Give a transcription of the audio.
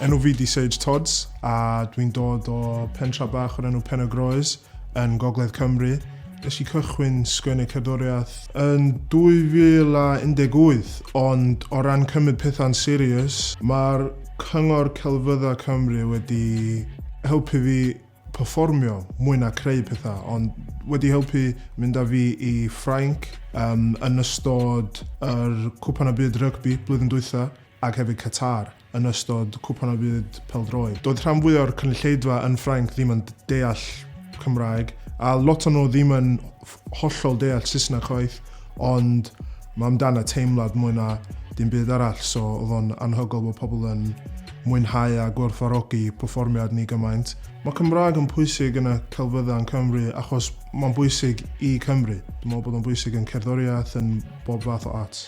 Enw fi 'di Sage Todz a dwi'n dod o pentra bach o'r enw Pen-y-groes yn Gogledd Cymru. Nes i cychwyn sgwennu cerddoriaeth yn 2018, ond o ran cymryd pethau'n serious, mae'r Cyngor Celfyddau Cymru wedi helpu fi perfformio mwy na creu pethau, ond wedi helpu mynd â fi i Ffrainc um, yn ystod yr Cwpan y Byd Rygbi blwyddyn dwytha ac hefyd Qatar yn ystod Cwpan y Byd Pêl-droed. Doedd rhan fwyaf o'r cynulleidfa yn Ffrainc ddim yn deall Cymraeg, a lot o'n nhw ddim yn hollol deall Saesneg chwaith, ond mae amdan y teimlad mwy na dim byd arall, so oedd o'n anhygoel bod pobl yn mwynhau a gwerthfawrogi perfformiad ni gymaint. Mae Cymraeg yn pwysig yn y celfyddau yn Cymru achos mae'n bwysig i Cymru. Dwi'n meddwl bod o'n bwysig yn cerddoriaeth, yn bob fath o arts.